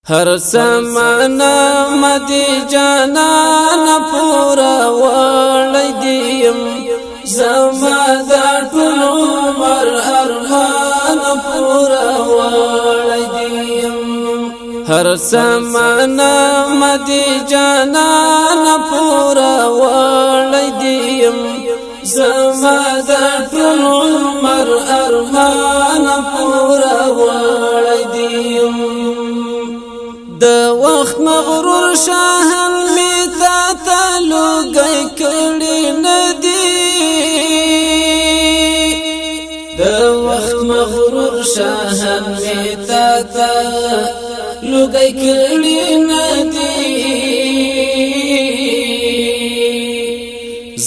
هر سمانا مدی جانان پورا وړی دیم، زما د ټول عمر ارمان پورا وړی دیم. هر سمانا مدی جانان پورا وړی دیم، زما د ټول عمر ارمان پورا وړی دیم. د وخت مغرور شاهن می تا ته لوګي کړي ندی، د وخت مغرور شاهن می تا ته لوګي کړي ندی.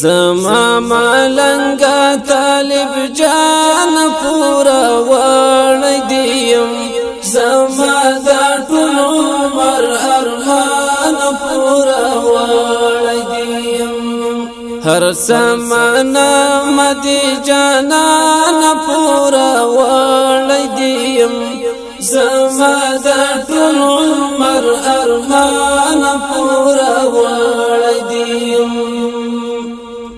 زما مالنګا طالب جان پورا وړ دیم، زما د ټول عمر ارمان پورا وړ دیم. هر سمانا مدی جانان پورا وړ دیم، زما د ټول عمر ارمان پورا وړ دیم.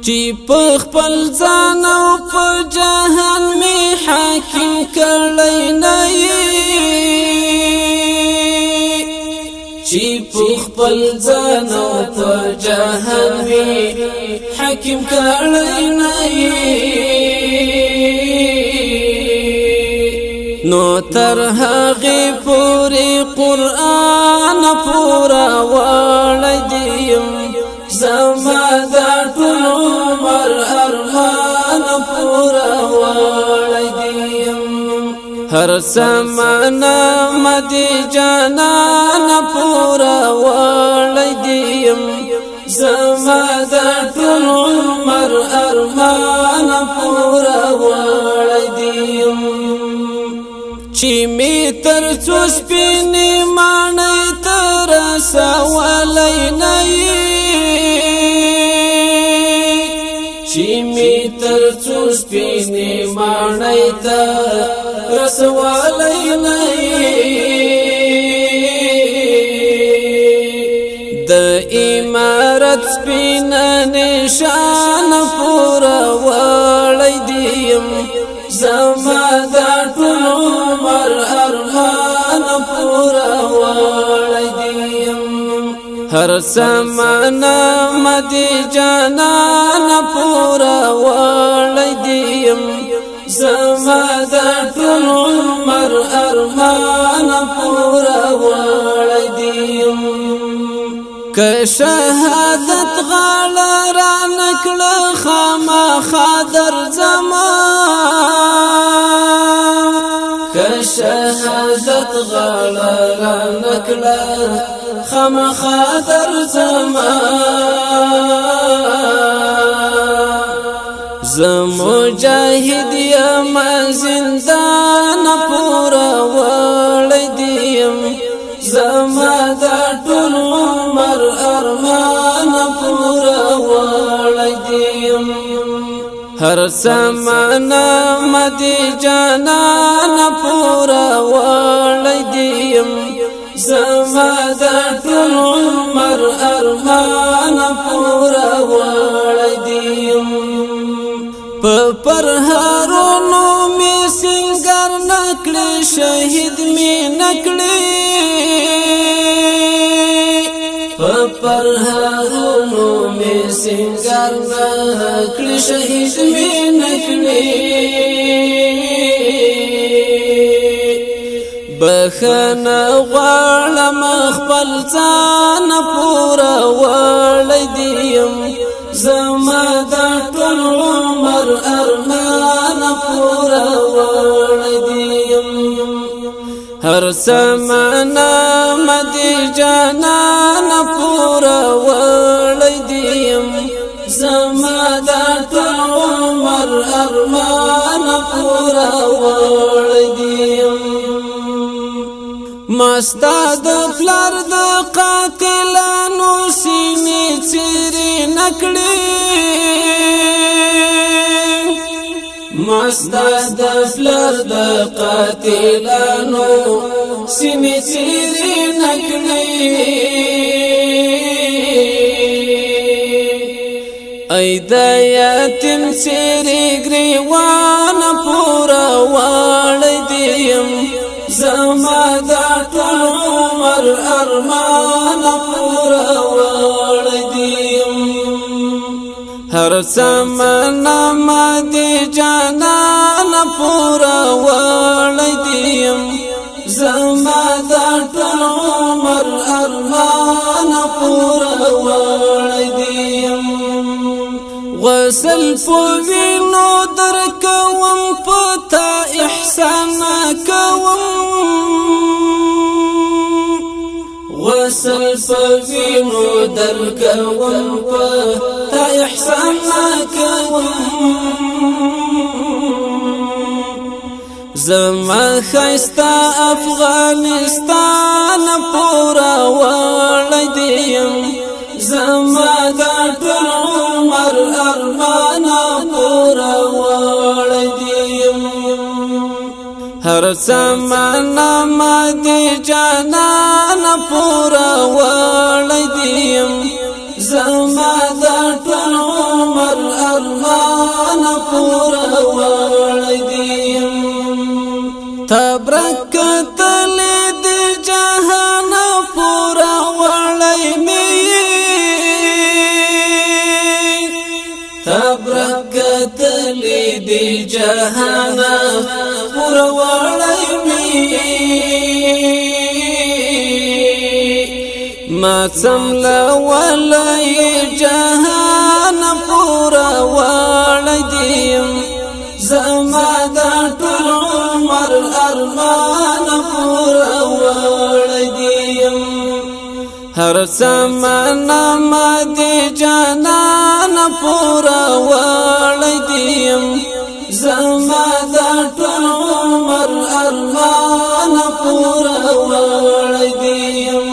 چې په خپل ځان او په جهان می حاکم کړی نه، چې په خپل ځان او په جهان می حاکم کړی نه، نو تر هغه پوری قرآن پورا وړی دیم، زما د ټول عمر ارمان پورا وړی دیم. هر سمانا مدی جانان پورا وړی دیم، زما د ټول عمر ارمان پورا وړی دیم. چې می تر څو سپینې ماڼۍ تر رسولای نه، چې می تر څو سپینې ماڼۍ ته رسولای نه، د امارت سپینه نشان پورا وړی دیم، زما د ټول عمر ارمان پورا وړی دیم. هر سمانا مدی جانان پورا وړی دیم، زما د ټول عمر ارمان پورا وړی دیم. که شهادت غاړه را نکړه خامخا در زما، که شهادت غاړه را نکړه خامخا در زما، زه مجاهد یم زندان پورا وړی دیم، زما د ټول عمر ارمان پورا وړی دیم. هر سمانا مدی جانان پورا وړی دیم، زما د ټول عمر ارمان پورا وړی دیم. په پرهارونو می سنګر نکړي، شهید می نکړي، په پرهارونو می سنګر نکړي، شهید می نکړي. بخنه غواړم خپل ځان پورا وړی دیم، زما د ټول عمر ارمان پورا وړی دیم. هر سمانا مدی جانان پورا وړی دیم، زما د ټول عمر ارمان پورا وړی دیم. مستا د پلار د قاتلانو سینې څیرې نکړي، مستا د پلار د قاتلانو سینې څیرې نکړي. ای د یتیم څیرې ګریوان پورا واړی دیم، زما د ټول عمر ارمان پورا واړی دیم. هر سمنا ما دی جانان پورا وړی دیم، زما د ټول عمر ارمان پورا وړی دیم. غسل پوینو در کوم، پتا احسان کوم. غسل پوینو در کوم، پتا احسان کوم. زما خستا افغانستان پورا وړی دیم، زما د ټول عمر ارمان پورا وړی دیم. هر سمنا ما دی جانان پورا وړی دیم، زما د ټول عمر ارمان پورا وړی دیم. تبرکت د جهان پورا وړی می، تبرکت دی جهان پورا وړی می. ما څمل ولای جهان پورا وړی دیم، زما د ټول عمر ارمان پورا وړی دیم. هر سمنا ما دی جانان پورا وړی دیم، زما د ټول عمر ارمان پورا وړی دیم.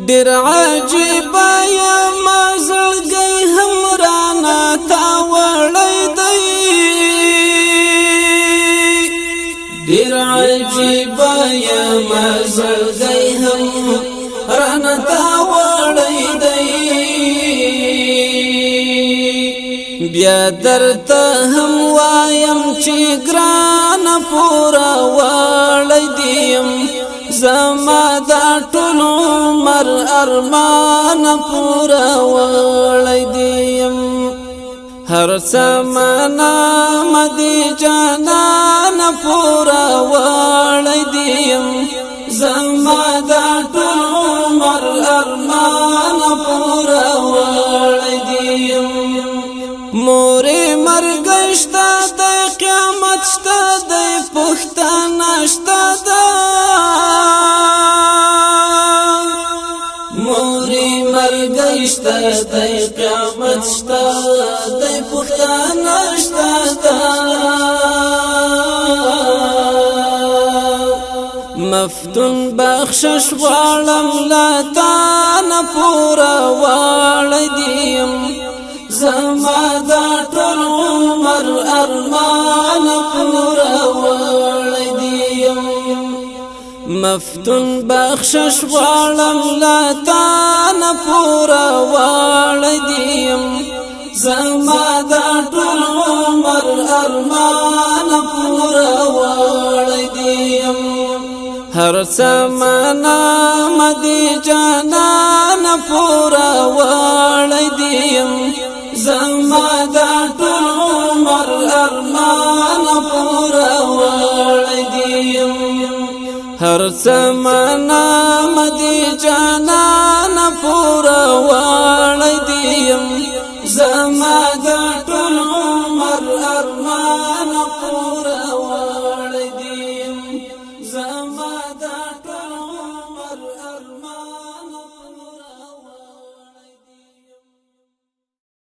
ډیر عجیب یم، زړګی هم رانا تا وړی دی. ډیر عجیب یم، زړګی هم رانا تا وړی دی. بیا درته هم وایم چې ګران پورا وړی دیم، زما د ټول عمر ارمان پورا وړی دیم. هر سمنا مدی جانان پورا وړی دیم، زما د ټول عمر ارمان پورا وړی دیم. مورې مرګ شته د قیامت شته د پښتانه شته د، مورې مرګ شته د قیامت شته د پښتانه شته د. مفتون بخشش غواړم لتا نه پورا وړی دیم، زما د ټول عمر ارمان پورا وړی دیم. مفتون بخشش غواړم لتا نه پورا وړی دیم، زما د ټول عمر ارمان پورا وړی دیم. هر سمنا مدی جانان پورا وړی دیم، زما د ټول عمر ارمان پورا وړی دیم. هر سمنا مدی جانان پورا وړی